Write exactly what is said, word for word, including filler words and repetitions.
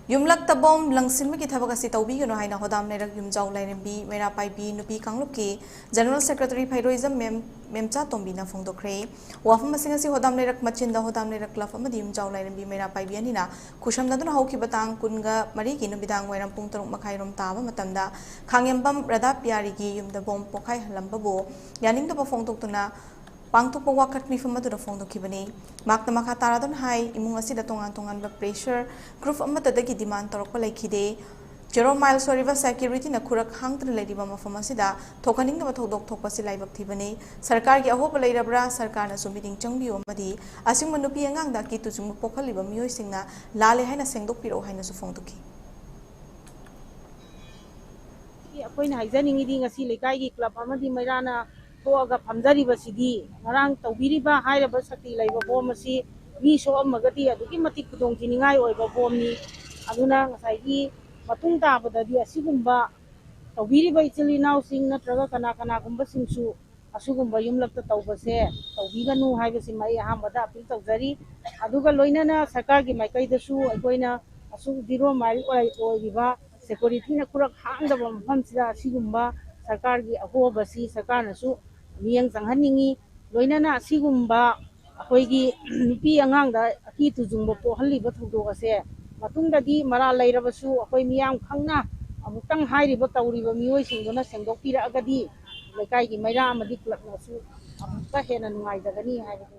ꯌꯨꯝꯂꯛꯇ bomb ꯂꯪꯁꯤꯟꯕꯒꯤ ꯊꯕꯛ ꯑꯁꯤ ꯇꯧꯕꯤꯒꯅꯨ ꯍꯥꯏꯅ ꯍꯣꯗꯥꯝ ꯂꯩꯔꯛ ꯌꯨꯝꯖꯥꯎ ꯂꯥꯏꯔꯦꯝꯕꯤ ꯃꯩꯔꯥ ꯄꯥꯏꯕꯤ ꯅꯨꯄꯤ ꯀꯥꯡꯂꯨꯞꯀꯤ ꯖꯦꯅꯔꯦꯜ ꯁꯦꯀ꯭ꯔꯦꯇꯔꯤ ꯐꯩꯔꯣꯏꯖꯝ ꯃꯦꯝ ꯃꯦꯝꯆꯥ ꯇꯣꯝꯕꯤꯅ ꯐꯣꯡꯗꯣꯛꯈ꯭ꯔꯦ꯫ ꯋꯥꯐꯝ ꯑꯁꯤꯡ ꯑꯁꯤ ꯍꯣꯗꯥꯝ ꯂꯩꯔꯛ ꯃꯆꯤꯟꯗ ꯍꯣꯗꯥꯝ ꯂꯩꯔꯛ ꯀ꯭ꯂꯕ ꯑꯃꯗꯤ ꯌꯨꯝꯖꯥꯎ ꯂꯥꯏꯔꯦꯝꯕꯤ ꯃꯩꯔꯥ ꯄꯥꯏꯕꯤ ꯑꯅꯤꯅ ꯈꯨꯠꯁꯝꯅꯗꯨꯅ ꯍꯧꯈꯤꯕ ꯇꯥꯡ ꯀꯨꯟꯒ ꯃꯔꯤꯒꯤ ꯅꯨꯃꯤꯗꯥꯡ ꯋꯥꯏꯔꯝ ꯄꯨꯡ ꯇꯔꯨꯛ ꯃꯈꯥꯏꯔꯣꯝ ꯇꯥꯕ ꯃꯇꯝꯗ ꯈꯥꯡꯉꯦꯝꯕꯝ ꯔꯥꯙꯥ ꯄꯤꯌꯥꯔꯤꯒꯤ ꯌꯨꯝꯗ ꯕꯣꯝ ꯄꯣꯈꯥꯏꯍꯜꯂꯝꯕꯕꯨ ꯌꯥꯅꯤꯡꯗꯕ ꯐꯣꯡꯗꯣꯛꯇꯨꯅ ꯄꯥꯡꯊꯣꯛꯄ ꯋꯥꯀꯠ ꯃꯤꯐꯝ ꯑꯗꯨꯗ ꯐꯣꯡꯗꯣꯛꯈꯤꯕꯅꯤ꯫ ꯃꯍꯥꯛꯅ ꯃꯈꯥ ꯇꯥꯔꯗꯨꯅ ꯍꯥꯏ, ꯏꯃꯨꯡ ꯑꯁꯤꯗ ꯇꯣꯉꯥꯟ ꯇꯣꯉꯥꯟꯕ ꯄ꯭ꯔꯦꯁꯔ ꯒ꯭ꯔꯨꯞ ꯑꯃꯠꯇꯗꯒꯤ ꯗꯤꯃꯥꯟ ꯇꯧꯔꯛꯄ ꯂꯩꯈꯤꯗꯦ꯫ ꯖꯦꯔꯣ ꯃꯥꯏꯜꯁ ꯑꯣꯏꯔꯤꯕ ꯁꯦꯀ꯭ꯌꯨꯔꯤꯇꯤꯅ ꯈꯨꯔꯛ ꯍꯥꯡꯗꯨꯅ ꯂꯩꯔꯤꯕ ꯃꯐꯝ ꯑꯁꯤꯗ ꯊꯣꯛꯍꯟꯅꯤꯡꯗꯕ ꯊꯧꯗꯣꯛ ꯊꯣꯛꯄꯁꯤ ꯂꯥꯏꯕꯛ ꯊꯤꯕꯅꯤ꯫ ꯁꯔꯀꯥꯔꯒꯤ ꯑꯍꯣꯕ ꯂꯩꯔꯕ꯭ꯔꯥ? ꯁꯔꯀꯥꯔꯅꯁꯨ ꯃꯤꯠꯌꯦꯡ ꯆꯪꯕꯤꯌꯨ ꯑꯃꯗꯤ ꯑꯁꯤꯒꯨꯝꯕ ꯅꯨꯄꯤ ꯑꯉꯥꯡꯗ ꯑꯀꯤ ꯇꯨꯖꯨꯡꯕ ꯄꯣꯛꯍꯜꯂꯤꯕ ꯃꯤꯑꯣꯏꯁꯤꯡꯅ ꯂꯥꯜꯂꯦ ꯍꯥꯏꯅ ꯁꯦꯡꯗꯣꯛꯄꯤꯔꯛꯎ ꯍꯥꯏꯅꯁꯨ ꯐꯣꯡꯗꯣꯛꯈꯤ꯫ ꯑꯩꯈꯣꯏꯅ ꯍꯥꯏꯖꯅꯤꯡꯉꯤꯗꯤ ꯉꯁꯤ ꯂꯩꯀꯥꯏꯒꯤ ꯀ꯭ꯂꯕ ꯑꯃꯗꯤ ꯃꯩꯔꯥꯅ ꯊꯣꯛꯑꯒ ꯐꯝꯖꯔꯤꯕꯁꯤꯗꯤ ꯉꯔꯥꯡ ꯇꯧꯕꯤꯔꯤꯕ ꯍꯥꯏꯔꯕ ꯁꯛꯇꯤ ꯂꯩꯕ ꯕꯣꯝ ꯑꯁꯤ ꯃꯤ ꯁꯣꯛꯑꯝꯃꯒꯗꯤ ꯑꯗꯨꯛꯀꯤ ꯃꯇꯤꯛ ꯈꯨꯗꯣꯡꯊꯤꯅꯤꯡꯉꯥꯏ ꯑꯣꯏꯕ ꯕꯣꯝꯅꯤ꯫ ꯑꯗꯨꯅ ꯉꯁꯥꯏꯒꯤ ꯃꯇꯨꯡ ꯇꯥꯕꯗꯗꯤ ꯑꯁꯤꯒꯨꯝꯕ ꯇꯧꯕꯤꯔꯤꯕ ꯏꯆꯤꯜ ꯏꯅꯥꯎꯁꯤꯡ ꯅꯠꯇ꯭ꯔꯒ ꯀꯅꯥ ꯀꯅꯥꯒꯨꯝꯕꯁꯤꯡꯁꯨ ꯑꯁꯤꯒꯨꯝꯕ ꯌꯨꯝꯂꯛꯇ ꯇꯧꯕꯁꯦ ꯇꯧꯕꯤꯒꯅꯨ ꯍꯥꯏꯕꯁꯤꯃ ꯑꯩ ꯑꯍꯥꯟꯕꯗ ꯑꯄꯤꯜ ꯇꯧꯖꯔꯤ꯫ ꯑꯗꯨꯒ ꯂꯣꯏꯅꯅ ꯁꯔꯀꯥꯔꯒꯤ ꯃꯥꯏꯀꯩꯗꯁꯨ ꯑꯩꯈꯣꯏꯅ ꯑꯁꯨꯛ ꯖꯤꯔꯣ ꯃꯥꯏꯜ ꯑꯣꯏ-, ꯑꯣꯏꯔꯤꯕ ꯁꯦꯀ꯭ꯌꯨꯔꯤꯇꯤꯅ ꯈꯨꯔꯛ ꯍꯥꯡꯗꯕ ꯃꯐꯝꯁꯤꯗ ꯑꯁꯤꯒꯨꯝꯕ ꯁꯔꯀꯥꯔꯒꯤ ꯑꯍꯣꯕꯁꯤ ꯁꯔꯀꯥꯔꯅꯁꯨ ꯃꯤꯠꯌꯦꯡ ꯆꯪꯍꯟꯅꯤꯡꯉꯤ꯫ ꯂꯣꯏꯅꯅ ꯑꯁꯤꯒꯨꯝꯕ ꯑꯩꯈꯣꯏꯒꯤ ꯅꯨꯄꯤ ꯑꯉꯥꯡꯗ ꯑꯀꯤ ꯇꯨꯖꯨꯡꯕ ꯄꯣꯛꯍꯜꯂꯤꯕ ꯊꯧꯗꯣꯛ ꯑꯁꯦ ꯃꯇꯨꯡꯗꯗꯤ ꯃꯔꯥꯜ ꯂꯩꯔꯕꯁꯨ ꯑꯩꯈꯣꯏ ꯃꯤꯌꯥꯝ ꯈꯪꯅ ꯑꯃꯨꯛꯇꯪ ꯍꯥꯏꯔꯤꯕ ꯇꯧꯔꯤꯕ ꯃꯤꯑꯣꯏꯁꯤꯡꯗꯨꯅ ꯁꯦꯡꯗꯣꯛꯄꯤꯔꯛꯑꯒꯗꯤ ꯂꯩꯀꯥꯏꯒꯤ ꯃꯩꯔꯥ ꯑꯃꯗꯤ ꯀ꯭ꯂꯕꯅꯁꯨ ꯑꯃꯨꯛꯀ ꯍꯦꯟꯅ ꯅꯨꯡꯉꯥꯏꯖꯒꯅꯤ ꯍꯥꯏꯕꯗꯨ